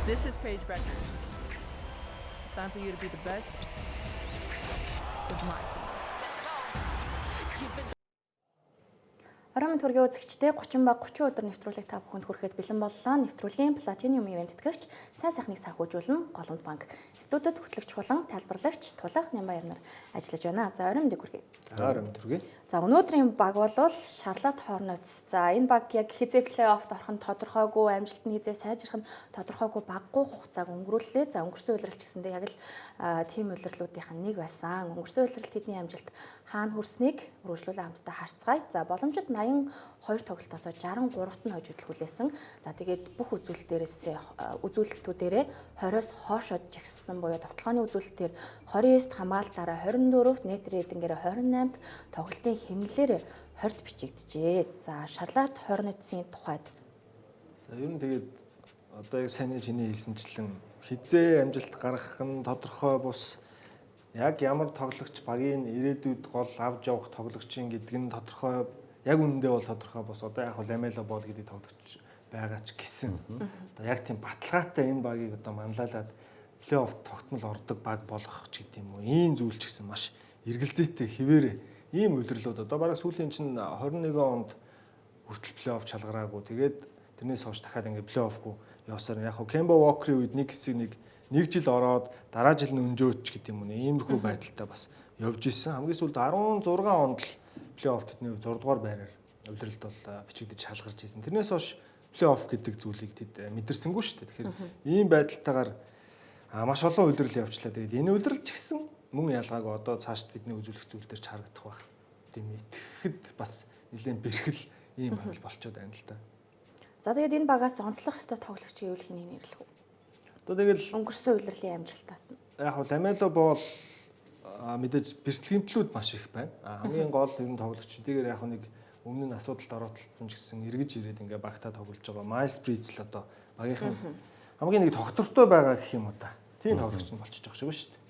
This is Paige Beckers. It's time for you to be the best with my team. Оройн төргийн үзэгчдээ 30 ба 30 өдөр нэвтрүүлэг та бүхэнд хүрэхэд бэлэн боллоо. Нэвтрүүлгийн Platinum Event тэтгэгч сайн сайхныг санхүүжүүлнэ Голомт банк. Студид хөтлөгч хулан тайлбарлагч Тулах Нямбаяр нар ажиллаж байна. За, оройн мэндийг хүргэе. За, оройн төргий. За, өнөөдрийн баг бол Charlotte Hornets. За, энэ баг яг хэзээ плей-оффт орох нь тодорхойгүй, амжилт нь хэзээ сайжрах нь тодорхойгүй баггүй хугацааг өнгөрүүллээ. За, өнгөрсөн улирал ч гэсэндээ яг л тийм улирлуудынх нь нэг байсан. Өнгөрсөн улиралд тэдний амжилт хаана хүрснийг үргэлжлүүлэн хамтдаа харцгаая. За, боломжит 82 тоглолтоос 63-т нь хожигдол хүлээсэн. За, тэгээд бүх үзүүлэлтээрээс үзүүлэлтүүдээрээ 20-оос хоошоо жагссан буюу довтолгооны үзүүлэлтээр 29-т, хамгаалтаараа 24-т, net rating-ээр 28-т, тоглолтын хэмнэлээр 20-д бичигджээ. За, Charlotte Hornets-ийн тухайд. За, ер нь тэгээд одоо яг сайн чиний хэлсэнчлэн хэзээ амжилт гаргах нь тодорхой бус, яг ямар тоглогч багийн ирээдүйд гол авч явах тоглогчийн гэдэг нь тодорхой, яг үнэндээ бол тодорхой бус. Одоо яг Ламело Бол гэдэг тоглогч байгаа ч гэсэн одоо яг тийм баталгаатай энэ багийг одоо манлайлаад плей-офф тогтмол ордог баг болгох ч гэдэг юм уу. Ийм зүйл ч гэсэн маш эргэлзээтэй хэвээрээ ийм улирлууд одоо бараг сүүлийн чинь 21 онд хүртэл плей-офф чалгараагүй. Тэгээд тэрнээс хойш дахиад ингээ плей-оффгүй явсаар яг хөө Кемба Уокерийн үед нэг хэсэг нэг жил ороод дараа жил нь өнжөөч гэдэг юм уу. Иймэрхүү байдалтай бас явж исэн. Хамгийн сүүлд 16 онд л плей-офф тэдний 6 дугаар байраар улиралд бол бичигдэж шалгарч исэн. Тэрнээс хойш плей-офф гэдэг зүйлийг тэд мэдэрсэнгүй шүү дээ. Тэгэхээр ийм байдалтайгаар маш олон улирал явчлаа. Тэгээд энэ улирал ч гэсэн мөн ялгаагүй одоо цаашд бидний үзүүлэх зүйл дээр ч харагдах байх. Тийм итгэхэд бас нэлээд бэрхэл ийм баг болчоод байна л да. За, тэгээд энэ багаас онцлох ёстой тоглогч гэвэл хэнийг нэрлэх вэ? Одоо тэгэл өнгөрсөн улирлын амжилтаас нь. Яг хөө Ламело Бол мэдээж бэрхлэмтлүүд маш их байна. Хамгийн гол ер нь тоглогч хэдийгээр яг нэг өмнө нь асуудалд оролцсон ч гэсэн эргэж ирээд ингээ багтаа тоглож байгаа Майлс Бриджс л одоо багийнхан хамгийн нэг тогтвортой байгаа гэх юм уу та. Тийм тоглогч нь болчихж байгаа шиг шүү дээ.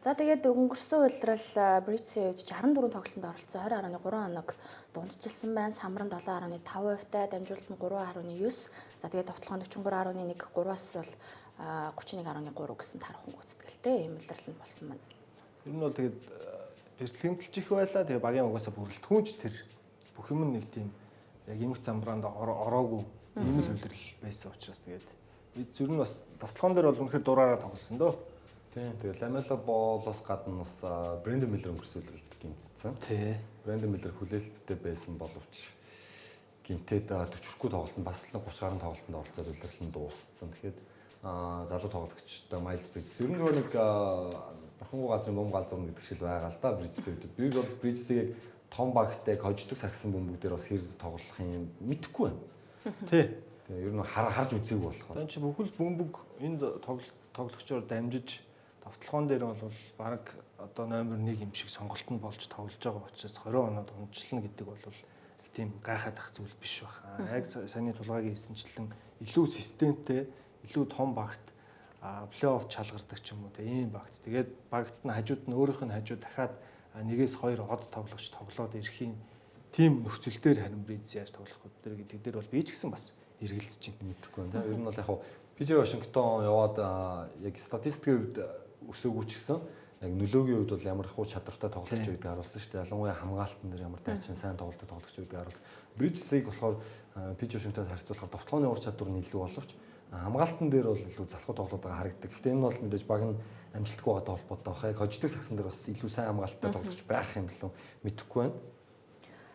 За, тэгээд өнгөрсөн улирал Бриджсийн хувьд 64 тоглолтод оролцсон, 20.3 оног дундчилсан байна. Самбар нь 7.5%-тай, дамжуулалт нь 3.9. За, тэгээд довтолгоо 43.1, 3-аас бол 31.3 гэсэн тархан гүйцэтгэлтэй ийм улирал нь болсон байна. Тэр нь бол тэгээд бэрхлэмтэлж их байлаа. Тэгээ багийн угаасаа бүрэлдэхүүнч тэр бүх юм нэг тийм яг эмх замбраанд ороогүй ийм л улирал байсан учраас тэгээд зүр нь бас довтолгоон дээр бол үнэхээр дураараа тоглосон дөө. Тийм. Тэгээд Ламело Болоос гадна бас Брэндон Миллер өнгөрсөн улиралд гэмтсэн. Тий. Брэндон Миллер хүлээлттэй байсан боловч гэмтээд 40 хүрэхгүй тоглолтод бас л 30 гаруй тоглолтод оролцоод улирал нь дууссан. Тэгэхээр залуу тоглогчтой Майлс Бриджс ер нь нөгөө нэг бурхангүй газрын бөм гал зурна гэдэг шиг л байгаа л да Бриджсийн үед. Би бол Бриджсийг яг том багтай хождог сагсан бөмбөг дээр бас хэр тоглох юм мэдэхгүй байна. Тий. Тэгээ ер нь харж үзээгүй болохоор. Одоо чи бүхэл бөмбөг энд тоглогчоор дамжиж довтолгоон дээр бол баг одоо номер 1 юм шиг сонголт нь болж тоглож байгаа учраас 20 оноод унжлана гэдэг бол их тийм гайхаад ах зүйл биш байх. Яг саяны тулгаагийн хэлсэнчлэн илүү системтэй, илүү том багт плей-офф чалгардаг ч юм уу те ийм багт. Тэгээд багт нь хажууд нь өөрийнх нь хажуу дахиад нэгээс хоёр од тоглогч тоглоод ирэхийн тийм нөхцөл дээр харин Бриджс яаж тоглох вэ гэдэг дээр бол би ч гэсэн бас эргэлзэж байна. Мэдэхгүй байна. Ер нь бол яг ПЖ Вашингтон яваад яг статистикийн хувьд өсөөгүй ч гэсэн яг нөлөөгийн хувьд бол ямар их чадвартай тоглогч гэдгийг харуулсан шүү дээ. Ялангуяа хамгаалтан дээр ямар дайчин сайн тоглолттой тоглогч гэдгийг харуулсан. Бриджсийг болохоор ПЖ Вашингтонд харьцуулахаар довтолгооны ур чадвар нь илүү боловч хамгаалтан дээр бол илүү залхуу тоглоод байгаа харагддаг. Гэхдээ энэ нь бол мэдээж баг нь амжилтгүй байгаатай холбоотой байх. Яг хождог сагсан дээр бас илүү сайн хамгаалттай тоглогч байх юм билүү мэдэхгүй байна.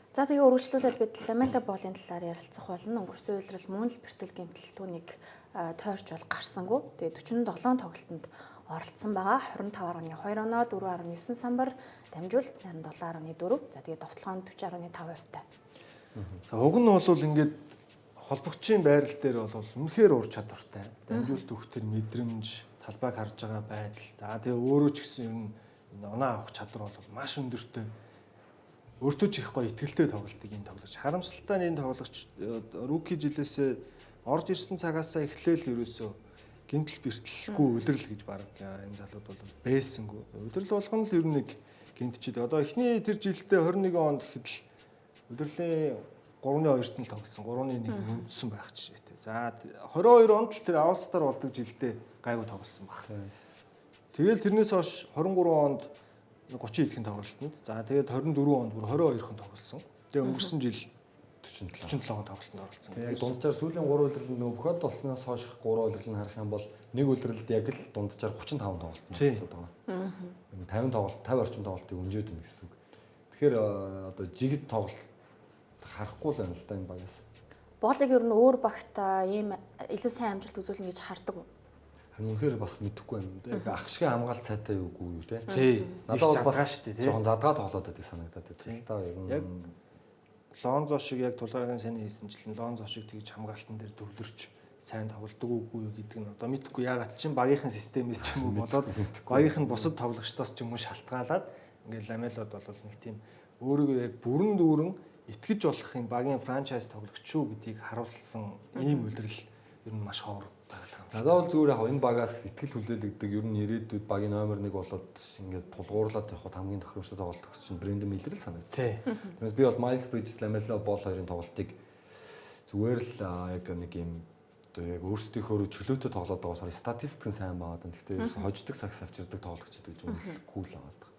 За, тэгээ үргэлжлүүлээд бид Ламела Болын талаар ярилцах болно. Өнгөрсөн улирал мөн л бэртэл гэмтэл түүнийг тойрч бол гарсангүй. Тэгээ 47 тоглолтод оролцсон байгаа. 25.2 оноо, 4.9 самбар, дамжуулалт 87.4. За, тэгээ довтолгоо нь 40.5%-тай. За, уг нь бол ингээд холбогчийн байрал дээр бол үнэхээр ур чадвартай. Дамжуулалт өгөх тэр мэдрэмж, талбайг харж байгаа байдал. За, тэгээ өөрөө ч гэсэн ер нь энэ оноо авах чадвар бол маш өндөртэй. Өөртөө ч их гоё итгэлтэй тоглолтыг энэ тоглогч. Харамсалтай нь энэ тоглогч rookie жилээсээ орж ирсэн цагаасаа эхлээл ерөөсөө гэмтэл бэртэлгүй улирал гэж баг энэ залууд бол байсангүй. Улирал болгоно л ер нь нэг гэмтчихэд. Одоо эхний тэр жилдээ 21 онд гэхэд л улирлын 3-2-т нь тоглосон. 3-1 үндсэн байх жишээтэй. За 22 онд л тэр All-Star болдог жилдээ гайгүй тоглосон баг. Тэгэл тэрнээс хойш 23 онд 30 хэдхэн тоглолтод. За тэгээд 24 онд бүр 22хан тоглосон. Тэгээ өнгөрсөн жил 47 47 тоглолтод оролцсон. Яг дунджаар сүүлийн 3 улирланд нөгөө бохоод болсноос хойш 3 улирлыг харах юм бол нэг улиралд яг л дунджаар 35 тоглолтод оролцоод байгаа. 50 тоглолт 50 орчим тоглолтыг өнжөөд байна гэсэн үг. Тэгэхээр одоо жигд тоглолт харахгүй л байна л да энэ багаас. Боолыг ер нь өөр багтаа ийм илүү сайн амжилт үзүүлнэ гэж хардаг уу? Харин үнэхээр бас мэдэхгүй байна. Яг ах шиг хамгаалт сайтай юугүй юу те. Тий. Надад бол бас жоохон задгаа тоглоод байдаг санагдаад байдаг л та. Ер нь яг Лонзо шиг яг тулгаагийн сайн хийсэнчлэн Лонзо шиг тэгж хамгаалтан дээр төвлөрч сайн тоглодог үгүй юу гэдэг нь одоо мэдэхгүй, ягаад чинь багийнхан системээс ч юм уу болоод багийнх нь бусад тоглогчдоос ч юм уу шалтгаалаад ингээд Ламелод бол нэг тийм өөрийгөө яг бүрэн дүүрэн итгэж болох юм багийн франчайз тоглогч шүү гэдгийг харуулсан ийм улирал ер нь маш ховор байгаа юм. Надад бол зүгээр яг энэ багаас итгэл хүлээлгдэг ер нь ирээдүйд багийн номер 1 болоод ингээд тулгуурлаад явхад хамгийн тохиромжтой тоглогч чинь Брэндон Миллер л санагдсан. Тэрнээс би бол Miles Bridges, Lamelo Ball хоёрын тоглолтыг зүгээр л яг нэг юм одоо яг өөрсдийнхөө чөлөөтэй тоглоод байгаа болохоор статистик нь сайн байгаа даа. Гэхдээ ерөөсө хождог сакс авчирдаг тоглогч гэдэг юм үнэлэхгүй л байгаа.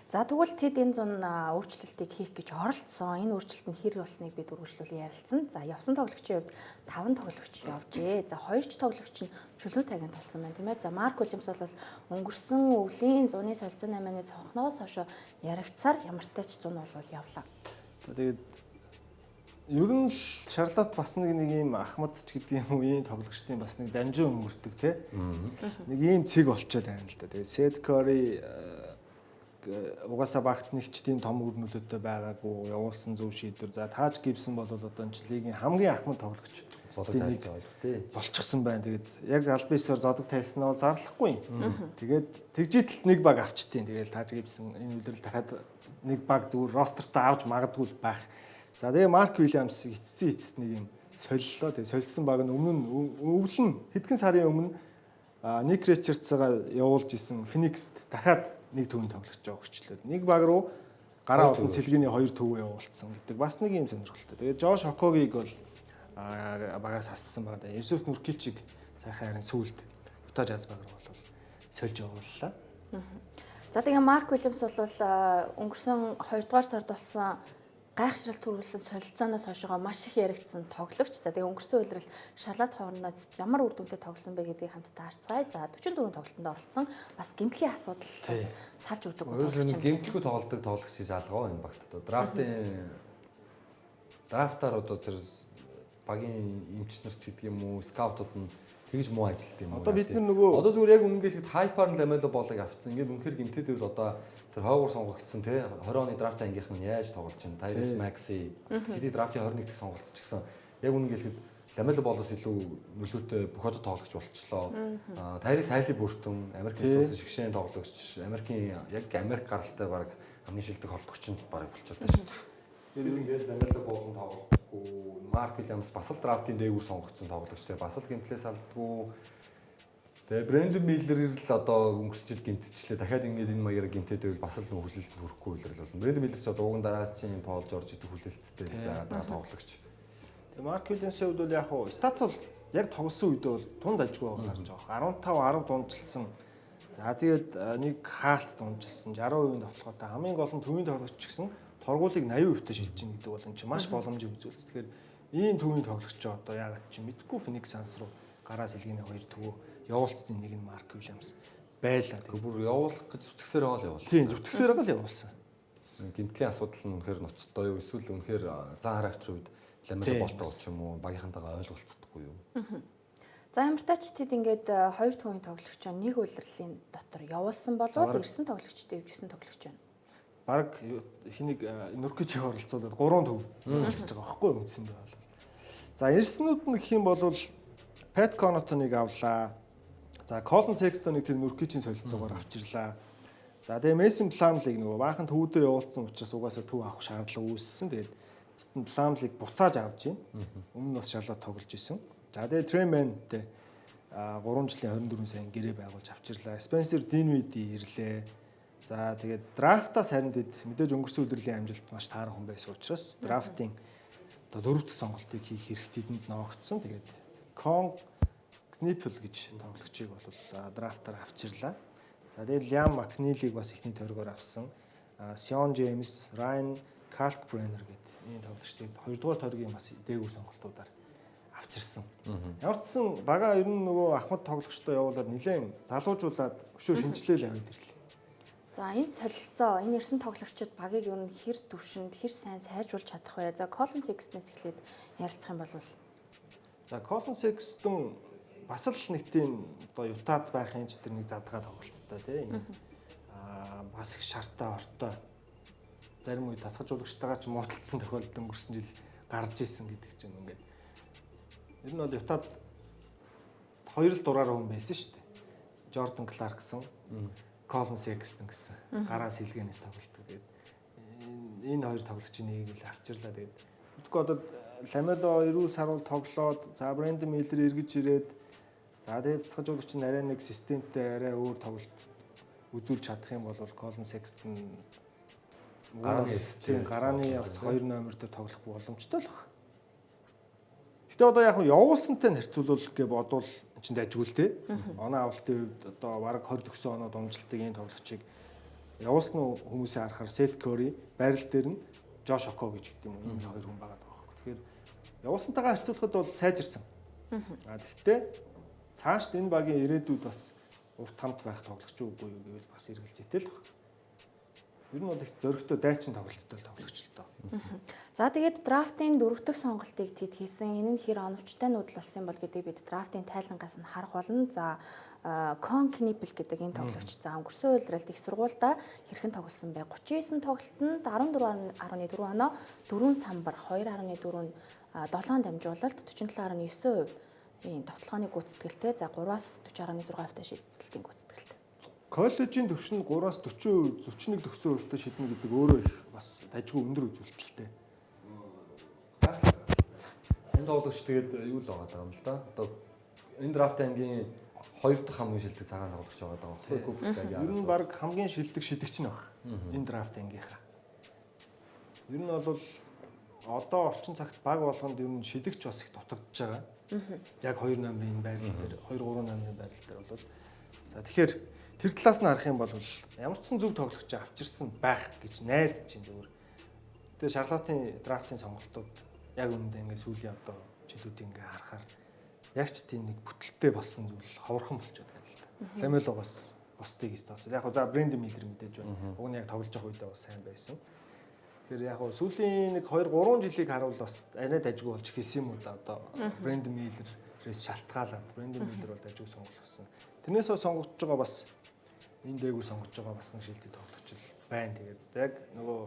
За тэгвэл тэд энэ зун өөрчлөлтийг хийх гэж оролцсон. Энэ өөрчлөлт нь хэр болсныг бид үргэлжлүүлэн ярилцсан. За явсан тоглогчийн хувьд 5 тоглогч явжээ. За 2 ч тоглогч нь чөлөө тагинд толсон байна, тийм ээ. За Марк Уильямс бол өнгөрсөн өвлийн зуны солилцоо 8-ны цонхноос хойш яригдсаар ямартай ч зун бол явлаа. Тэгээд ер нь л Шарлот бас нэг ийм Ахмад ч гэдэг юм уу ийм тоглогчдын бас нэг дамжин өнгөрдөг тий. Нэг ийм цэг болчоод байна л да. Тэгээд Сет Кори угаасаа багт нэгчдийн том үр нөлөөтэй байгаагүй, явуулсан зөв шийдвэр. За Тааж Гибсон бол одоо энэ лигийн хамгийн ахмад тоглогч зодог тайлж байгаа тий. Болчихсон байна. Тэгээд яг аль биесээр зодог тайлсан нь бол зарлахгүй. Тэгээд тэгжитл нэг баг авчтیں۔ Тэгээд Тааж Гибсон энэ үлрэл дахиад нэг баг зүгээр ростертой авч магадгүй л байх. За тэгээ Марк Уильямс эцсийн эцэст нэг юм солиллоо. Тэгээд сольсон баг нь өмнө нь өвлөн хэдхэн сарын өмнө Ник Ричардсгаа явуулж исэн Феникст дахиад нэг төвийн тоглогч өгчлээ. Нэг баг руу гараа олон сэлгээний хоёр төвөө явуулсан гэдэг бас нэг юм сонирхолтой. Тэгээд Жош Хокогиг бол багаас хассан байгаа. Юсуф Нүркичиг сайхан харин сүулт Утаа Жаз баг руу бол сольж явууллаа. За тэгээ Марк Уильямс бол өнгөрсөн 2 дугаар сард болсон гайхшрал төрүүлсэн солилцооноос хойшоо маш их яригдсан тоглогч. За тэгээ өнгөрсөн улирал Шарлот Хорнотс ямар үр дүнтэй тоглосон бэ гэдгийг хамтдаа харцгаая. За 44 тоглолтод оролцсон. Бас гэмтлийн асуудал бас салж өгдөг тоглогч юм. Гэмтлгүй тоглодог тоглогч гэж алгаа энэ багт. Одоо драфтаар одоо тэр багийн эмч нар ч гэдэг юм уу, скаутууд нь тэгж муу ажилт юм уу? Одоо бид нар нөгөө одоо зүгээр яг үнэн хэлэхэд хайпар нь Ламело Болыг авцсан. Ингээд үнэхээр гэмтээд байвал одоо тэр хойгуур сонгогдсон тий 20 оны драфт ангийнх нь яаж тоглож чинь Тайрис Макси хэдий драфтын 21 дахь сонголт ч гэсэн яг үнэн хэлэхэд Ламело Болоос илүү нөлөөтэй бүх одоо тоглогч болчлоо. Тайрис Халибуртон Америкийн улсын шигшээн тоглогч, Америкийн яг Америк гаралтай баг хамгийн шилдэг холбогч нь баг болчиход байна шүү дээ. Тэр ингээд Ламело Болон тоглохгүй, Марк Уильямс бас л драфтын дээгүүр сонгогдсон тоглогч те бас л гэмтлээс алдгүй. Тэгээ Брэндон Миллер л одоо өнгөрсөн жил гэмтчихлээ. Дахиад ингээд энэ маягаар гэмтээд байвал бас л хүлээлтэнд хүрэхгүй улирал болно. Брэндон Миллер ч одоо уг нь дараас чинь Пол Жорж гэдэг хүлээлттэй л байгаа тоглогч. Тэгээ Марк Уильямсын хувьд бол яг хуу стат бол яг тоглосон үедээ бол тунд ажгүй байгаа харж байгаа. 15 10 дунжилсан. За тэгээд нэг хаалт дунжилсан 60% тоглохотой хамгийн гол нь төвийн тоглогч ч гэсэн торгуулийг 80% та шилжиж гин гэдэг бол энэ чинь маш боломжийг үзүүлж. Тэгэхээр ийм төвийн тоглогч одоо яагаад чи мэдгүй Phoenix Suns руу гараа сэлгээний хоёр төвөө явуулцны нэг нь Марк Уильямс байлаа. Тэгэхээр бүр явуулах гэж зүтгэсээр байгаа л явуулсан. Тийм, зүтгэсээр байгаа л явуулсан. Гэмтлийн асуудал нь үнэхээр ноцтой юу эсвэл үнэхээр зан характерын үед Ламело Болтой ч юм уу багийнхантайгаа ойлголцдоггүй юу? За ямар ч тэд ингээд хоёр төвийн тоглогчоо нэг улирлын дотор явуулсан болвол ирсэн тоглогчтой өвжсөн тоглогч байна. Бараг хинийг Нүркич оролцуулаад 3 төв болчихж байгаа байхгүй үндсэндээ бол. За ирснүүд нь гэх юм бол Пэт Конотоныг авлаа. За Колин Секстоныг тэр Нүркичийн солилцоогоор авчирлаа. За тэгээ Мейсон Пламлиг нөгөө баахан төвдөө явуулсан учраас угаасаа төв авах шаардлага үүссэн. Тэгээд эцэст нь Пламлиг буцааж авч байна. Өмнө нь бас Шарлот тоглож исэн. За тэгээ Трементэй 3 жилийн 24 сая гэрээ байгуулж авчирлаа. Спенсер Динвиди ирлээ. За тэгээд драфтаас харин тэд мэдээж өнгөрсөн өдрлийн амжилт маш таархан байсан учраас драфтын одоо дөрөв дэх сонголтыг хийх хэрэг тэдэнд ноогдсон. Тэгээд Кон Книпл гэж тоглогчийг бол драфтаар авчирлаа. За тэгээд Лиам Макнилийг бас эхний тойргоор авсан. Сион Джеймс, Райан Калкбреннер гэдэг ийм тоглогчдыг хоёрдугаар тойргийн бас дээгүүр сонголтуудаар авчирсан. Ямар ч сан бага ер нь нөгөө ахмад тоглогчдоо явуулаад нэлээд залуужуулаад өшөө шинжилээл аваад ирлээ. За энэ солилцоо, энэ ирсэн тоглогчид багийг ер нь хэр төвшөнд, хэр сайн сайжруулж чадах вэ? За Колин Секстнээс эхлээд ярилцах юм бол За Колин Секстон бас л нэг тийм одоо Ютад байхын ч тэр нэг задгаа тоглолттой тийм. Бас их шартай ортой. Зарим үе тасгажуулагчтайгаа ч муудалцсан тохиолдол өнгөрсөн жил гарч исэн гэдэг чинь ингээд. Ер нь бол Ютад хоёр л дураараа хүн байсан шүү дээ. Жордан Кларксон, Колин Секстон гэсэн гараа сэлгэнээс тоглолттой. Тэгээд энэ хоёр тоглогчийн нэгийг л авчирлаа. Тэгээд тэгэхгүй одоо Ламело эрүүл саруул тоглоод за Брэндон Миллер эргэж ирээд за тэгээд тасгажуулагч нь арай нэг системтэй арай өөр тоглолт үзүүлж чадах юм бол Колин Секстон гарааны тийм гарааны бас 2 номер дээр тоглох боломжтой л баг. Гэтэ одоо яг нь явуулсантай нь харьцуулбал гэ бодвол эн чинь дайжгүй л те. Оноо авалтын хувьд одоо бараг 20 төгсөн оноо думжилтыг энэ тоглогчийг явуулсан хүмүүсээ харахаар Сет Кори байрал дээр нь Жош Око гэж гэдэг юм уу энэ хоёр хүн байгаа байхгүй. Тэгэхээр явуулсантайгаа харьцуулахад бол сайжирсан. А тэгтээ цаашд энэ багийн ирээдүйд бас урт хамт байх тоглогч үгүй юу гэвэл бас эргэлзээтэй л баг. Ер нь бол их зөрөгтэй дайчин тоглолттой тоглогч л доо. За тэгээд драфтын дөрөв дэх сонголтыг тэд хийсэн. Энэ нь хэр оновчтой нүүдэл болсон юм бол гэдгийг бид драфтын тайлангаас нь харах болно. За Кон Книпл гэдэг энэ тоглогч за өнгөрсөн улиралд их сургуультай хэрхэн тоглосон бэ? 39 тоглолтод 14.4 оноо, 4 самбар, 2.4 7 дамжуулалт, 47.9% ийм довтлооны гүйцэтгэлтэй. За 3-аас 40.6% шийдэлтийн гүйцэтгэлтэй. Коллежийн түвшинд 3-аас 40%, 31 төгсөн хувьтай шиднэ гэдэг өөрөө их бас дажгүй өндөр үзүүлэлттэй. Энэ тоглогч тэгээд юу л байгаа юм л да. Одоо энэ драфт ангийн хоёр дахь хамгийн шилдэг цагаан тоглогч байгаа даа байхгүй Купер Флагийн. Ер нь баг хамгийн шилдэг шидэгч нь баг. Энэ драфт ангийнхаа. Ер нь бол одоо орчин цагт баг болгонд ер нь шидэгч бас их дутагдж байгаа. Яг 2 номерын байрлал дээр 2 3 номерын байрлал дээр бол за тэгэхээр тэр талаас нь харах юм бол ямар ч сан зөв тоглогч авчирсан байх гэж найдаж чинь зүгээр. Тэгээ Шарлотын драфтын сонголтууд яг үүндээ ингээд сүүлийн одоо жилүүдийг ингээд харахаар яг ч тийм нэг бүтэлтэй болсон зүйл ховорхон болчиход байна л да. Ламело бас бусдыг тооцоо. Яг за Брэндон Миллер мэдээж байна. Уг нь яг тоглож байгаа үедээ бас сайн байсан. Тэгэхээр яг сүүлийн нэг 2 3 жилийг харуул бас арай дажгүй болж эхэлсэн юм уу да. Одоо Брэндон Миллерээс шалтгаалаад Брэндон Миллер бол дажгүй сонголт болсон. Тэрнээс сонгогдож байгаа бас энэ дээгүүр сонгож байгаа бас нэг шилдэг тоглогч л байна. Тэгээд яг нөгөө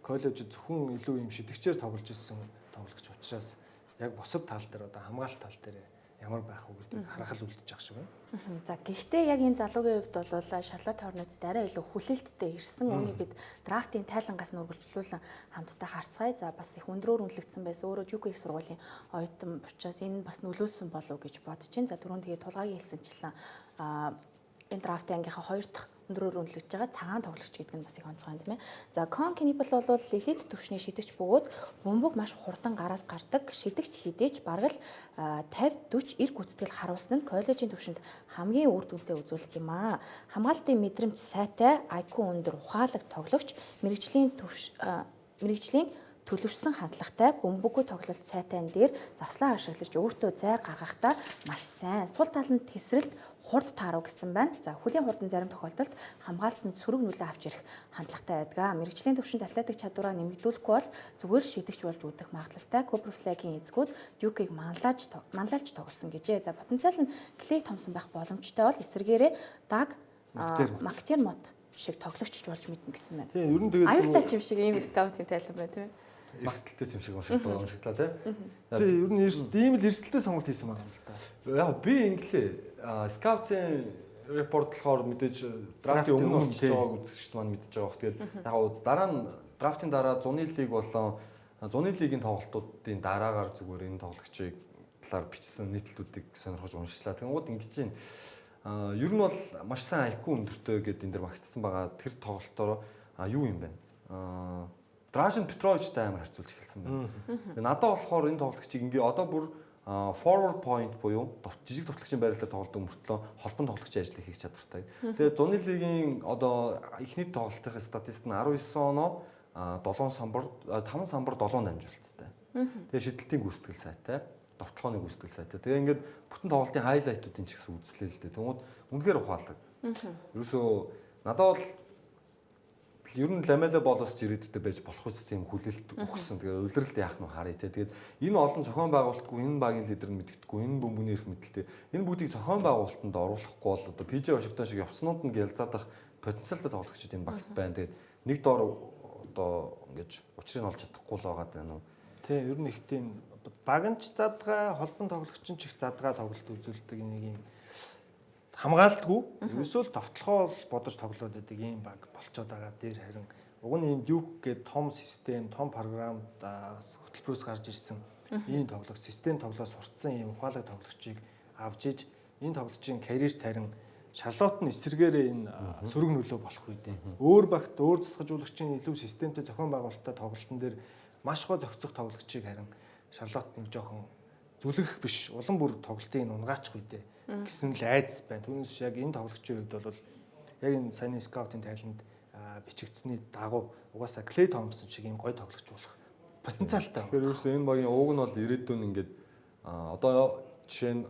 коллежид зөвхөн илүү юм шидэгчээр тоглож ирсэн тоглогч учраас яг бусад тал дээр одоо хамгаалалт тал дээр ямар байх вэ гэдгийг харах л үлдэж байгаа шиг байна. За гэхдээ яг энэ залуугийн хувьд бол Шарлот Хорнетс арай илүү хүлээлттэй ирсэн. Үүнийг бид драфтын тайлангаас нь үргэлжлүүлэн хамтдаа харцгаая. За бас их өндрөөр үнэлэгдсэн байсан. Өөрөө Duke их сургуулийн оюутан учраас энэ нь бас нөлөөлсөн болов уу гэж бодож байна. За түрүүн тэгээд тулгаагийн хэлсэнчлэн энэ драфтын ангийнхаа хоёр дахь өндрөөр үнэлэгдэж байгаа цагаан тоглогч гэдэг нь бас их онцгой юм тийм ээ. За Кон Книпл бол элит түвшний шидэгч бөгөөд бөмбөг маш хурдан гараас гардаг. Шидэгч хэдий ч бараг л 50 40 90 гүйцэтгэл харуулсан нь коллежийн түвшинд хамгийн үр дүнтэй үзүүлэлт юм аа. Хамгаалтын мэдрэмж сайтай, IQ өндөр, ухаалаг тоглогч, мэрэгжлийн төлөвшсөн хандлагатай, бөмбөггүй тоглолт сайтай дээр заслан ашиглаж өөртөө зай гаргахдаа маш сайн. Сул тал нь тесрэлт хурд тааруу гэсэн байна. За хөлийн хурдан зарим тохиолдолд хамгаалтанд сөрөг нөлөө авч ирэх хандлагатай байдаг. Мэргэжлийн түвшинд атлетик чадвараа нэмэгдүүлэхгүй бол зүгээр шидэгч болж үүдэх магадлалтай. Cooper Flag-ийн эзгүүд Duke-ийг манлайлж тоглосон гэжээ. За потенциал нь Клей Томсон байх боломжтой бол эсэргээрээ Даг Мактермот шиг тоглогч болж мэднэ гэсэн байна. Тийм, ер нь тэгээд аюултай ч юм шиг ийм скаутын тайлан байна тийм ээ. Эрсдэлтэй юм шиг уншигдлаа тий. Тийм, ер нь ийм л эрсдэлтэй сонголт хийсэн байна л да. Яг би инглээ. Скаутын репорт болохоор мэдээж драфтын өмнө болчихж байгааг үзэгчд маань мэдж байгаа бох. Тэгээд яг дараа нь драфтын дараа зуны лиг болон зуны лигийн тоглолтуудын дараагаар зүгээр энэ тоглогчийг талаар бичсэн нийтлүүдийг сонирхож уншилаа. Тэнгууд ингэж чинь ер нь бол маш сайн IQ өндөртэй гэдээ энэ дэр багтсан байгаа. Тэр тоглолтоор юу юм бэ? Дражен Петровичтай амар харьцуулж эхэлсэн байна. Тэгээ надад болохоор энэ тоглогчийг ингээ одоо бүр Forward point буюу жижиг довтлогчийн байрлал дээр тоглодог мөртлөө холбон тоглогчийн ажлыг хийх чадвартай. Тэгээд зуны лигийн одоо эхний тоглолтын статистик нь 19 оноо, 7 самбар, 5 самбар, 7 дамжуулалттай. Тэгээд шидэлтийн гүйцэтгэл сайтай, довтлогооны гүйцэтгэл сайтай. Тэгээ ингээд бүтэн тоглолтын highlight уудын ч гэсэн үзлээ л дээ. Тэнгүүд үнэхээр ухаалаг. Ерөөсөө надад бол ер нь Ламело Болоос ч ирээдүйдээ байж болох үс тийм хүлээлт өгсөн. Тэгээ улиралд яах нь харъя те. Тэгээд энэ олон зохион байгуулалтгүй, энэ багийн лидер нь мэддэхгүй, энэ бөмбөгний эрх мэдэлтэй. Энэ бүгдийг зохион байгуулалтанд оруулахгүй бол одоо PJ Вашингтон шиг явснууд нь гялзаадах потенциалтай тоглогчид энэ багт байна. Тэгээд нэг доор одоо ингэж учрыг олж чадахгүй л байгаа даа нүү. Тий, ер нь их тийм баг нь ч задгаа, холбон тоглогч нь ч их задгаа тоглолт үзүүлдэг нэг юм хамгаалтгүй, ерөөсөө л довтлохоо бодож тоглоод байдаг ийм баг болцоод байгаа. Дээр харин уг нь ийм Duke гэдэг том систем, том програмаас хөтөлбөрөөс гарч ирсэн ийм тоглогч, систем тоглоо сурцсан ийм ухаалаг тоглогчийг авч иж энэ тоглогчийн карьерт харин Шарлот нь эсэргээрээ энэ сөрөг нөлөө болох үедээ өөр багт өөр тусгажуулагчийн илүү системтэй зохион байгуулалттай тоглолтын дээр маш гоо зохицох тоглогчийг харин Шарлот нэг жоохон зүлгэх биш, улам бүр тоглолтыг унгаачих үедээ гэсэн л айдас байна. Түүнээс яг энэ тоглогчийн хувьд бол яг энэ саяны скаутын тайланд бичигдсэний дагуу угаасаа Клей Томпсон шиг ийм гоё тоглогч болох потенциалтай. Тэгэхээр ерөөсөө энэ багийн ууг нь бол ирээдүйн ингээд одоо жишээ нь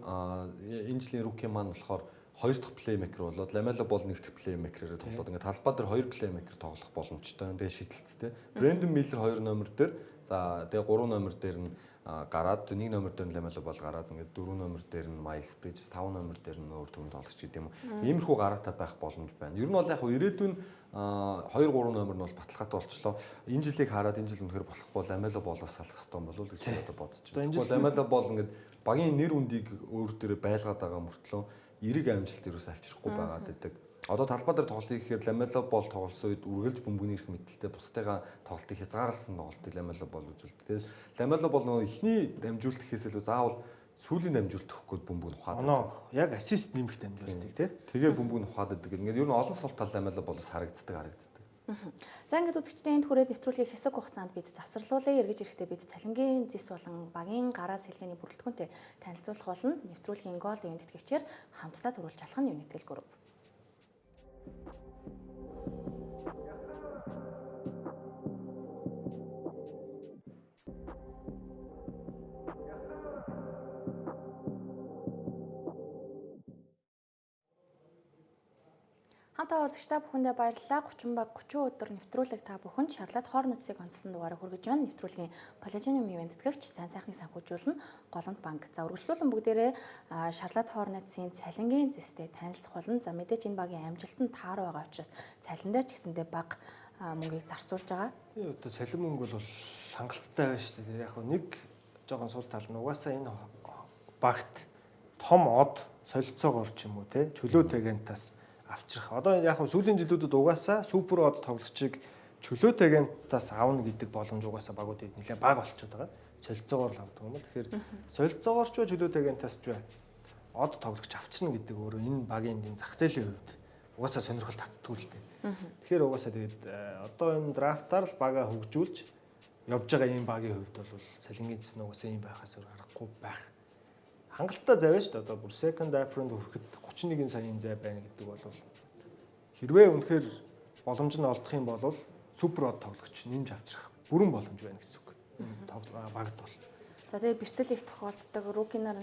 энэ жилийн rookie маань болохоор хоёр дахь playmaker болоод Ламело Бол нэг дахь playmaker ээр тоглоод ингээд талбай дээр хоёр playmaker тоглох боломжтой. Тэгээ шидэлттэй. Брэндон Миллер 2 номер дээр, за тэгээ 3 номер дээр нь гараад, 1 номер дээр нь Ламело Бол гараад, ингээд 4 номер дээр нь Майлс Брижес, 5 номер дээр нь өөр төвөнд тоглогч гэдэг юм уу. Иймэрхүү гараатай байх боломж байна. Ер нь бол яг хөө ирээдүйн 2 3 номер нь бол баталгаатай болчлоо. Энэ жилийг хараад энэ жил үнэхээр болохгүй Ламело Болоос салах хэрэгтэй болов уу гэж одоо бодож байна. Тэгвэл Ламело Бол ингээд багийн нэр хүндийг өөр дээрээ байлгаад байгаа мөртлөө эерэг амжилт ерөөс авчрахгүй байгаад байдаг. Одоо талбай дээр тоглолтыг гэхээр Ламело Бол тоглосон үед үргэлж бөмбөгний эрх мэдэлтэй бусдыгаа тоглолтыг хязгаарласан тоглолтыг Ламело Бол үзүүлдэг. Тэгээд Ламело Бол нөгөө эхний дамжуулалт гэхээс илүү заавал сүүлийн дамжуулалт өгөх гээд бөмбөг нь ухаад. Оноо яг assist нэмэх дамжуулалтыг тий. Тэгээ бөмбөг нь ухаад байдаг. Ингээд ер нь олон сул тал Ламело Болоос харагддаг. За, ингээд үзэгчдийн энд хүрээд нэвтрүүлгийг хэсэг хугацаанд бид завсарлуулъя. Эргэж ирэхдээ бид цалингийн зэс болон багийн гараа сэлгээний бүрэлдэхүүнтэй танилцуулах болно. Нэвтрүүлгийн Gold Event тэтгэгчээр хамтдаа төрүүлж алах нь Unitel Group. Хамтаа үзэгч та бүхэндээ баярлалаа. 30 баг 30 өдөр нэвтрүүлэг та бүхэнд Шарлот Хорнетсыг онцлон дугаараа хүргэж байна. Нэвтрүүлгийн Platinum Event тэтгэгч сайн сайхныг санхүүжүүлнэ Голомт банк. За, үргэлжлүүлэн бүгдээрээ Шарлот Хорнетсын цалингийн зэстэй танилцах болно. За, мэдээж энэ багийн амжилт нь тааруу байгаа учраас цалиндаа ч гэсэндээ баг мөнгийг зарцуулж байгаа. Тий, одоо цалин мөнгө бол хангалттай байна шүү дээ. Яг нэг жоохон сул тал нь угаасаа энэ багт том од солилцоогоор ч юм уу те чөлөөт агентаас авчрах. Одоо яг хөө сүүлийн жилүүдэд угаасаа супер од тоглогчийг чөлөөт агентаас авна гэдэг боломж угаасаа багуудад нэлээд бага болчиход байгаа. Солилцоогоор л авдаг юм бол тэгэхээр солилцоогоор ч бай, чөлөөт агентаас ч бай од тоглогч авчирна гэдэг өөрөө энэ багийн энэ зах зээлийн хувьд угаасаа сонирхол татдаггүй л дээ. Тэгэхээр угаасаа тэгээд одоо энэ драфтаар л бага хөгжүүлж явж байгаа ийм багийн хувьд бол цалингийн зэс нь угаасаа ийм байхаас өөр аргагүй байх. Хангалттай зай шүү дээ. Одоо бүр second apron хүрэхэд 31 саяын зай байна гэдэг бол хэрвээ үнэхээр боломж нь олдох юм бол супер од тоглогч нэмж авчрах бүрэн боломж байна гэсэн үг. Багт бол. За, тэгээ бэртэл их тохиолддог. Rookie нар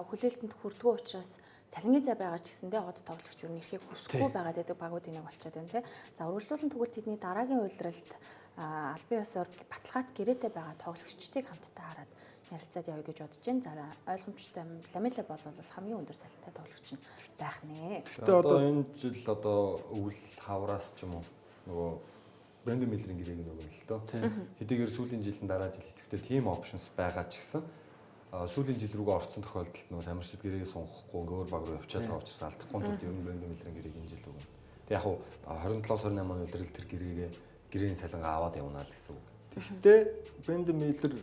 хүлээлтэнд хүрдэггүй учраас цалингийн зай байгаа ч гэсэндээ од тоглогч юу нэрхийг хүсэхгүй байгаад байдаг багуудын нэг болчиход байна тий. За, үргэлжлүүлэн тэгвэл тэдний дараагийн улиралд албан ёсоор баталгаат гэрээтэй байгаа тоглогчдыг хамтдаа хараад ярилцаад явъя гэж бодож байна. За, ойлгомжтой Ламело Бол бол хамгийн өндөр цалинтай тоглогч нь байх нэ. Гэхдээ одоо энэ жил одоо өвөл хавраас ч юм уу нөгөө Брэндон Миллерийн гэрээг нь өгнө л дөө. Хэдийгээр сүүлийн жилийн дараа жил итгэвтэй team options байгаа ч гэсэн сүүлийн жил рүүгээ орцсон тохиолдолд нөгөө тамирчид гэрээгээ сунгахгүй ингээ өөр баг руу явчаад байгаа учраас алдахгүй тулд ер нь Брэндон Миллерийн гэрээг энэ жил өгнө. Тэг яг хуу 27 28 оны улирал тэр гэрээгээ гэрээний цалингаа аваад явна л гэсэн үг. Тэгэхдээ Брэндон Миллер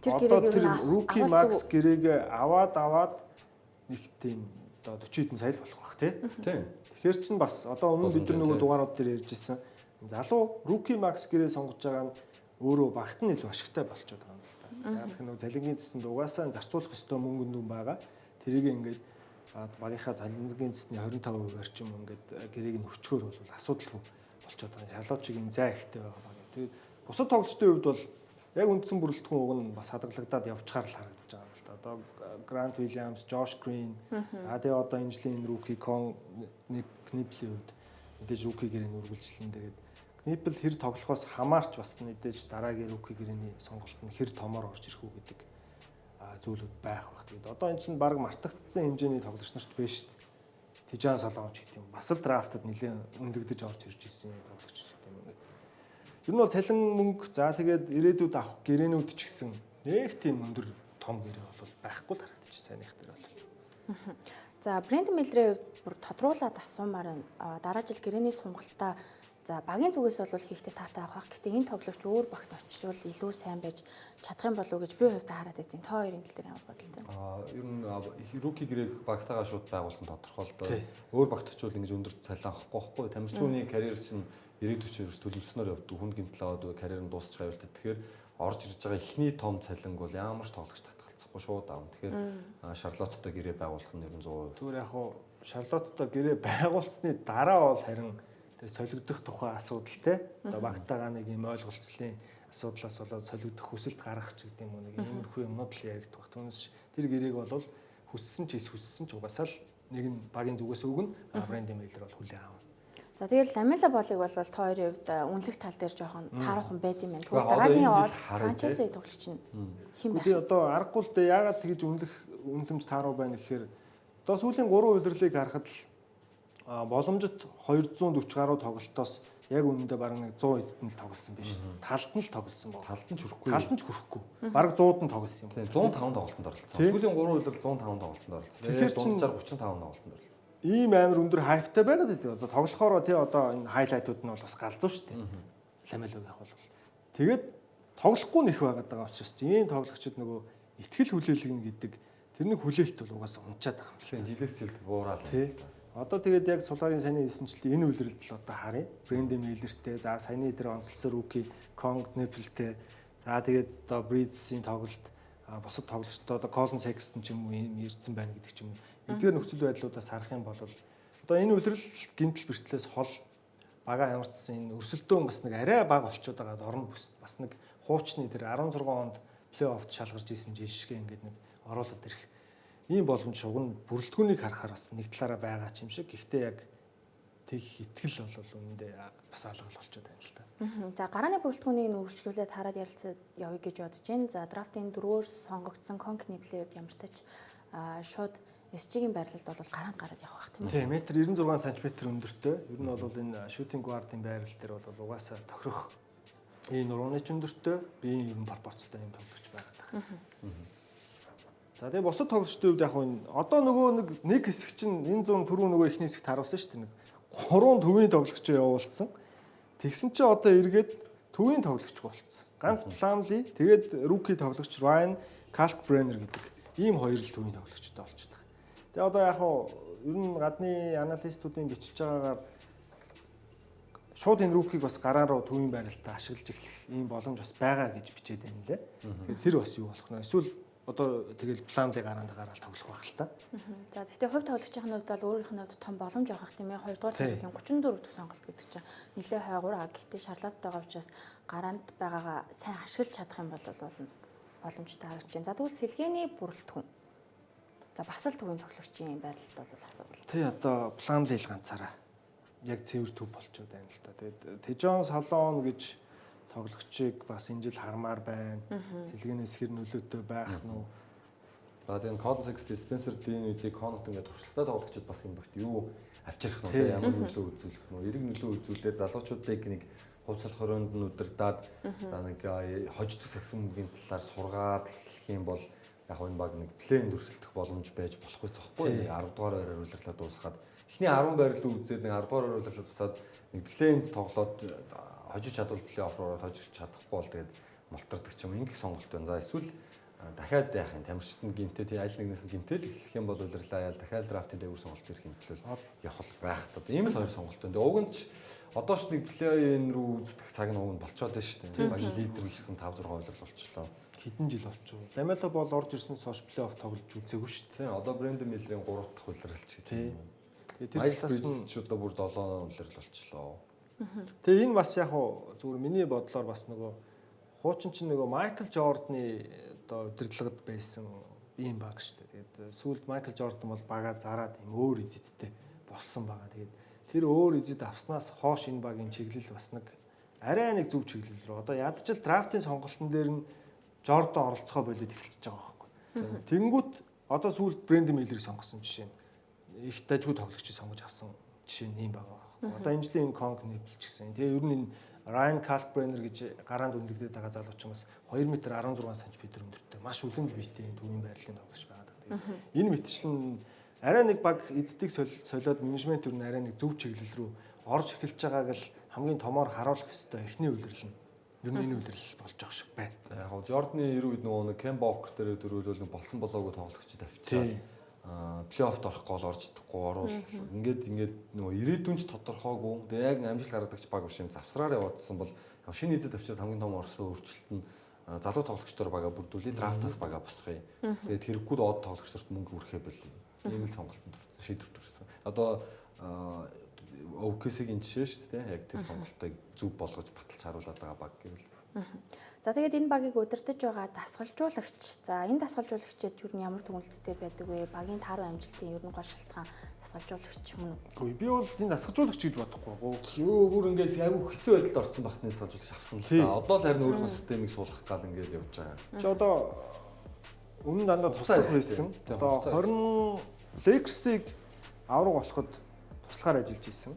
тэр одоо гэрээг тэр ер нь rookie max гэрээгээ аваад аваад нэг тийм одоо 40 хэдэн сая л болох бах тий. Тийм. Тэгэхээр чин бас одоо өмнө бид нар нөгөө Боломж, дугаарууд дээр ярьж ирсэн. Залуу rookie max гэрээ сонгож байгаа нь өөрөө багт нь илүү ашигтай болчиход байгаа юм л та. Яг тэр нөгөө цалингийн цэсэнд угаасаа зарцуулах ёстой мөнгө нүн байгаа. Тэрийг ингээд багийнхаа цалингийн цэсний 25% орчим ингээд гэрээг нь өчгөр бол асуудалгүй болчиход байгаа. Шарлот шиг юм зай ихтэй байгаа баг. Тэгээд бусад тоглолчдын хувьд бол яг үндсэн бүрэлдэхүүн уг нь бас хадгалагдаад явчихаар л харагдаж байгаа юм л да. Одоо Грант Уильямс, Жош Грин, за тэгээ одоо энэ жилийн энэ rookie Кон Книплийн хувьд мэдээж rookie гэрээний үргэлжлэн тэгээд Книпл хэр тоглохоос хамаарч бас мэдээж дараагийн rookie гэрээний сонголт нь хэр томоор орж ирэх үү гэдэг зүйлүүд байх бах. Тэгээд одоо эн чинь баг мартагдсан хэмжээний тоглогч нар ч биш шүү дээ. Тижан Соломч гэдэг юм. Бас л draft ад нэлээд үнэлэгдэж орж ирж исэн тоглогч гэдэг юм ингээд. Ер нь бол цалин мөнгө за тэгээд ирээдүйд авах гэрээнүүд ч гэсэн нэг тийм өндөр том гэрээ бол байхгүй л харагдчих сайных дээр бол. За Брэндон Миллерийн хувьд бүр тодруулаад асуумаар байна. Дараа жил гэрээний сонголтоо за багийн зүгээс бол хийхдээ таатай авах. Гэтэ энэ тоглогч өөр багт очивол илүү сайн байж чадах юм болов уу гэж би хувьдаа хараад байдیں۔ Та хоёрын тал дээр ямар бодолтой вэ? Ер нь rookie гэрээг багтаагаа шууд байгуулах нь тодорхой л доо. Өөр багт очивол ингэж өндөр цалин авахгүй байхгүй. Тамирчууны карьер чинь 90 40 ерөөс төлөвлөснөөр явдаг. Хүнд гэмтэл аваад карьер нь дуусчих аюултай. Тэгэхээр орж ирж байгаа эхний том цалинг бол ямар ч тоглогч татгалзахгүй шууд авна. Тэгэхээр Шарлоттой гэрээ байгуулах нь ер нь 100%. Зүгээр яг хуу Шарлоттой гэрээ байгуулсны дараа бол харин тэр солигдох тухай асуудал те. Одоо багтаагаа нэг юм ойлголцлын асуудлаас болоод солигдох хүсэлт гаргах ч гэдэг юм уу нэг иймэрхүү юмнууд л яригдах. Түүнээс тэр гэрээг бол хүссэн ч хүссэн ч угаасаа л нэг нь багийн зүгээс өгнө. Брэндон Миллер бол хүлээн авна. За тэгэл Ламела Болыг бол та хоёрын хувьд үнэлэх тал дээр жоохон тааруухан байд юм байна. Тэгвэл дараагийн франчайзын тоглогч нь хэн байх? Тэгээ одоо аргагүй л дээ яагаад тэгж үнэлэх үнэлэмж тааруу байна гэхээр одоо сүүлийн 3 улирлыг харахад л боломжит 240 гаруй тоглолтоос яг үнэндээ бараг нэг 100 эдд нь л тоглосон биш. Талд нь л тоглосон баг. Талд нь ч хүрэхгүй. Талд нь ч хүрэхгүй. Бараг 100-д нь тоглосон юм. Тийм 105 тоглолтод оролцсон. Сүүлийн 3 улирал 105 тоглолтод оролцсон. Тэгэхээр дунджаар 35 тоглолтод оролцсон. Ийм амар өндөр hype тай байгаад идэв. Одоо тоглохоороо тий одоо энэ highlight ууд нь бол бас галзуу шүү дээ. Ламелог явах бол. Тэгээд тоглохгүй нэх байгаад байгаа учраас чи ийм тоглогчид нөгөө итгэл хүлээлгэн гэдэг тэрний хүлээлт бол угаасаа унчаад байгаа юм лээ. Жилээс жилд буураад. Тий. Одоо тэгээд яг сулаагийн саяны хэлсэнчлэн энэ улиралд л одоо харъя. Брэндон Миллертэй, за саяны тэр онцлсон rookie Конг Непелтэй, за тэгээд одоо Бридсийн тоглолт, бусад тоглогчдод одоо Колин Секстон ч юм уу ийм ирсэн байна гэдэг ч юм уу. Эдгээр нөхцөл байдлуудаас харах юм бол одоо энэ улирал гинтэл бэртлээс хол бага ямарчсан энэ өрсөлдөөн бас нэг арай бага болчиход байгаа орон бүс бас нэг хуучны тэр 16 онд плей-оффт шалгарч исэн жишгээ ингээд нэг оруулаад ирэх ийм боломж шуг нь бүрэлдэхүүнийг харахаар бас нэг талаараа байгаа ч юм шиг. Гэхдээ яг тэг итгэл бол үнэндээ бас алгал болчиход байна л та. За гарааны бүрэлдэхүүнийг нь үргэлжлүүлээд хараад ярилцаад явъя гэж бодож байна. За драфтын дөрвөөр сонгогдсон Конкны плей-офф ямар тач шууд SG-ийн байрлалд бол гараанд гараад явах байх тийм ээ. Тийм, 1.96 см өндөртэй. Ер нь бол энэ shooting guard-ын байрал дээр бол угаасаа тохирох ийм нурууны ч өндөртэй, биеийн ер нь пропорцтой юм тоглогч байгаад байна. За тэгээ бусад тоглогчдын хувьд яг энэ одоо нөгөө нэг хэсэг чинь энэ зүүн түрүү нөгөө ихний хэсэгт харуулсан шүү дээ. Нэг гурван төвийн тоглогчоо явуулсан. Тэгсэн чинь одоо эргээд төвийн тоглогч болцсон. Ганц Пламли тэгээд rookie тоглогч Ryan Kalkbrenner гэдэг ийм хоёр л төвийн тоглогчтой болчихдог. Тэгээ одоо яг хуу ер нь гадны analyst уудын бичиж байгаагаар шууд энэ rookie г бас гараа руу төвийн байралтаа ашиглаж эхлэх ийм боломж бас байгаа гэж бичээд байна лээ. Тэгэхээр тэр бас юу болох нь эсвэл одоо тэгэл Пламли гараанд гараал тоглох байх л та. За гэхдээ хувь тоглогчийн хувьд бол өөрийнх нь хувьд том боломж авах тийм ээ. 2 дугаар тоглогчийн 34 дэх сонголт гэдэг чинь нэлээ хойгуур. Гэхдээ Шарлотт байгаа учраас гараанд байгаагаа сайн ашиглаж чадах юм бол боломжтой харагдаж байна. За тэгвэл сэлгээний бүрэлдэхүүн. За бас л төвийн тоглогчийн байрлалд бол асуудал. Тий одоо Пламли л ганцаараа яг цэвэр төв болчиход байна л та. Тэгээд Тэжон Салон гэж тоглогчийг бас энэ жил хармаар байна. Сэлгэнээс хэр нөлөөтэй байх нь уу? За тэгээд Колин Секстон, Спенсер Динвидийг Конот ингээд туршлагатай тоглогчид бас юм багт юу авчрах нь вэ? Ямар нөлөө үзүүлэх нь вэ? Эрэг нөлөө үзүүлээд залуучуудыг нэг хувьсалх хорионд нь удирдаад за нэг хождог сагсан мөгийн талаар сургаад эхлэх юм бол яг энэ баг нэг плейн өрсөлдөх боломж байж болох үс зөхгүй. 10 дугаар байраар улирлаа дуусгаад эхний 10 байр руу үзээд нэг 10 дугаар байраар улирлаа дуусаад нэг плейнд тоглоод хожиж чадвал плей-офф руу ороод хожиж чадахгүй бол тэгээд мултардаг ч юм ингэх сонголт байна. За эсвэл дахиад яах юм тамирчид нь гинтэй тий аль нэгнээс нь гинтэл эхлэх юм бол улирлаа яал дахиад драфтын дээгүүр сонголт ирэх юм төлөл явах байх та. Ийм л хоёр сонголт байна. Тэгээ уг нь ч одоо ч нэг плей-ин рүү үздэг цаг нь уг нь болцоод байна шүү дээ. Багийн лидер л гэсэн 5 6 улирал болчихлоо. Хэдэн жил болчихов. Ламело Бол орж ирснээс хойш плей-офф тоглож үзээгүй шүү дээ. Тийм, одоо Брэндон Миллерийн 3 дахь улиралч гэдэг Тий. юм. Тэгээ тэр Майлс талаас нь Бриджес ч одоо бүр 7 улирал болчлоо. Тэгээ энэ бас яг хуу зүгээр миний бодлоор бас нөгөө хуучин чинь нөгөө Майкл Жорданы одоо удирдлагад байсан ийм баг шүү дээ. Тэгээд сүүлд Майкл Жордан бол багаа зараад ийм өөр эзэдтэй болсон байгаа. Тэгээд тэр өөр эзэд авснаас хойш энэ багийн чиглэл бас нэг арай нэг зөв чиглэл рүү. Одоо ядч л драфтын сонголтын дээр нь Жордан оролцохоо болоод эхэлж байгаа байхгүй. Тэнгүүт одоо сүүлд Брэндон Миллерийг сонгосон жишээ нь их дажгүй тоглогчийг сонгож авсан жишээ нь ийм байгаа байхгүй. Одоо энэ жилийн энэ Конг Нэпл ч гэсэн. Тэгээ ер нь энэ Райан Калкбренер гэж гараанд үнэлэгдээд байгаа залуучин бас 2 м 16 см өндөртэй маш үлэмж биетэй энэ төвийн байрлалын тоглогч байгаа. Тэгээд энэ мэтчлэн арай нэг баг эздийг солиод менежмент ер нь арай нэг зөв чиглэл рүү орж эхэлж байгааг л хамгийн томоор харуулах ёстой эхний улирал нь ер нь энэ улирал болж байгаа шиг байна. За яг хав Жорданы 90 үед нөгөө нэг Кемба Уокер дээр дөрөөлөл нэг болсон болоогүй тоглогчид авчираад плей-оффт орох гол орж чадахгүй орвол ингээд нөгөө ирээдүйн ч тодорхойгүй. Тэгээ яг амжилт гаргадагч баг биш юм завсраар яваадсан бол яг шинэ эзэд авчираад хамгийн том орсон өөрчлөлт нь залуу тоглогчдоор бага бүрдүүлээ, драфтаас бага босгоё. Тэгээд хэрэггүй од тоглогчдорт мөнгө үрхээ болъё. Ийм л сонголтод хүрсэн, шийдвэр төрсөн. Одоо OKC-ийн жишээ шүү дээ. Яг тэр сонголтыг зөв болгож баталж харуулад байгаа баг гэвэл. За тэгээд энэ багийг удирдах байгаа дасгалжуулагч. За энэ дасгалжуулагчид юу нь ямар дүгнэлттэй байдаг вэ? Багийн тааруу амжилтын ер нь гол шалтгаан дасгалжуулагч мөн үү? Үгүй би бол энэ дасгалжуулагч гэж бодохгүй. Юу бүр ингээд айгүй хэцүү байдалд орсон багт нэг дасгалжуулагч авсан л да. Одоо л харин өөрийнхөө системийг суулгах гал ингээд явж байгаа. Чи одоо өмнө дандаа туслах байсан. Одоо 20 Lakers-ыг авраг болоход туслахаар ажиллаж исэн.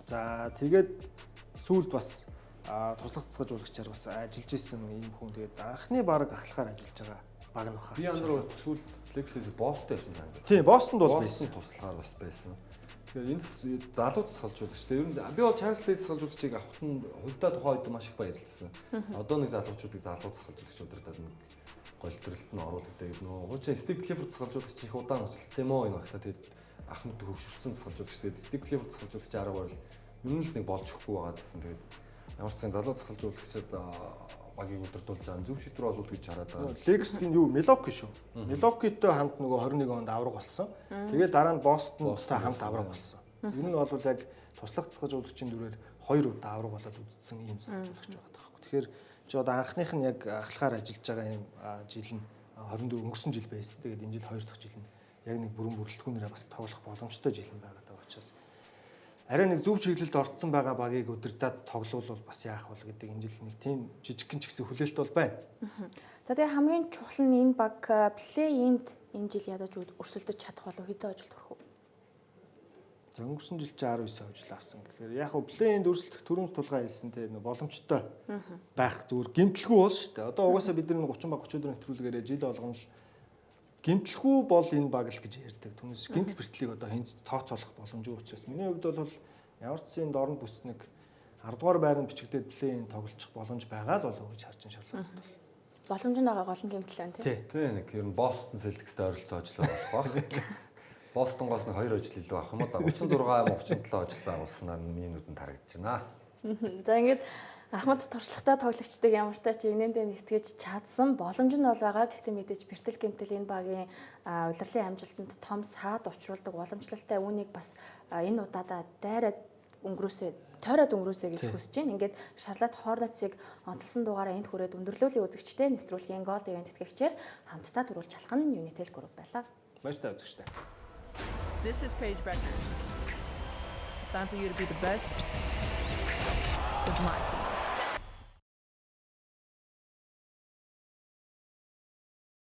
За тэгээд сүүлд бас туслах дасгалжуулагчаар бас ажиллаж исэн ийм хүн. Тэгээд анхны баг ахлахаар ажиллаж байгаа баг нь баха. Би яндар сүүлд Lakers-ээс Бостон явсан санагдаад. Тийм, Бостонд бол байсан. Бостон туслахаар бас байсан. Тэгэхээр энэ залуу дасгалжуулагч. Тэр нь би бол Чарльз Ли дасгалжуулагчийг авахт нь хувьдаа тухайн үед маш их баярлалсан. Одоо нэг залуучуудыг залуу дасгалжуулагч удирдаад нэг голдролт нь оруулагдаа гэдэг нөө хуучин Стив Клиффорд дасгалжуулагч их удаан осолцсон юм уу энэ багта. Тэгээд ахмад хөгшөрсөн дасгалжуулагч. Тэгээд Стив Клиффорд дасгалжуулагч арга барил ер нь л нэг болж өгөхгүй байгаа гэсэн. Тэгээд ямар ч сан залуу дасгалжуулагчид багийг удирдуулж байгаа зөв шийдвэр болов гэж хараад байгаа. Lakers-ийн юу Milwaukee шүү. Milwaukee-тэй хамт нөгөө 21 онд авраг болсон. Тэгээд дараа нь Boston-тай хамт авраг болсон. Ер нь бол яг туслах дасгалжуулагчийн дүрээр 2 удаа авраг болоод үдцсэн ийм дасгалжуулагч байгаа байхгүй. Тэгэхээр чи одоо анхных нь яг ахлахаар ажиллаж байгаа юм жил нь 24 өнгөрсөн жил байсан. Тэгээд энэ жил 2 дахь жил нь яг нэг бүрэн бүрэлдэхүүнээрээ бас тоглох боломжтой жил нь байгаа даа учраас арай нэг зөв чиглэлд орцсон байгаа багийг удирдаад тоглоулвал бас яах вэ гэдэг энэ жил нэг тийм жижигхэн ч гэсэн хүлээлт бол байна. За тэгээ хамгийн чухал нь энэ баг плей-инд энэ жил ядаж өрсөлдөж чадах болов хэдэн хожил төрөх вэ? За өнгөрсөн жил чи 19 хожил авсан гэхээр яг хөө плей-инд өрсөлдөх төрөмж тулгаа хэлсэн те боломжтой байх зүгээр гимтлгүй бол шүү дээ. Одоо угаасаа бид нар 30 баг 34 нэвтрүүлгээрээ жил болгоно л гимтлгүй бол энэ баг л гэж ярьдаг. Түүнээс гимтэл бэртлийг одоо хинц тооцоолох боломжгүй учраас миний хувьд бол ямар ч зэн дорн бүс нэг 10 дугаар байранд бичигдээд плей-ин тоглолцох боломж байгаа л болов гэж харж байна Шарлот. Боломж нь байгаа гол нь гимтэл байна тий. Тий нэг ер нь Бостон Celtics-тэй ойролцоо ажиллаа болох байх. Бостонгоос нэг 2 ажил илүү авах юм уу да 36 юм 37 ажил байгуулснаар миний нүдэнд харагдаж байна. За ингээд Ахмад туршлагатай тоглогчдыг ямартай ч инээндээ нэгтгэж чадсан боломж нь бол байгаа. Гэхдээ мэдээж бэртэл гэмтэл энэ багийн улирлын амжилтанд том саад учруулдаг уламжлалтай үүнийг бас энэ удаадаа дайраад өнгөрөөсөө тойроод өнгөрөөсэй гэж хүсэж байна. Ингээд Шарлот Хорнетсыг онцлсон дугаараа энд хүрээд өндөрлөлийн үзэгчтэй нэвтрүүлгийн Gold Event тэтгэгчээр хамтдаа төрүүлж алах нь Unitel Group байлаа. Баяртай үзэгчтэй. This is Paige Becker. It's time for you to be the best with my team.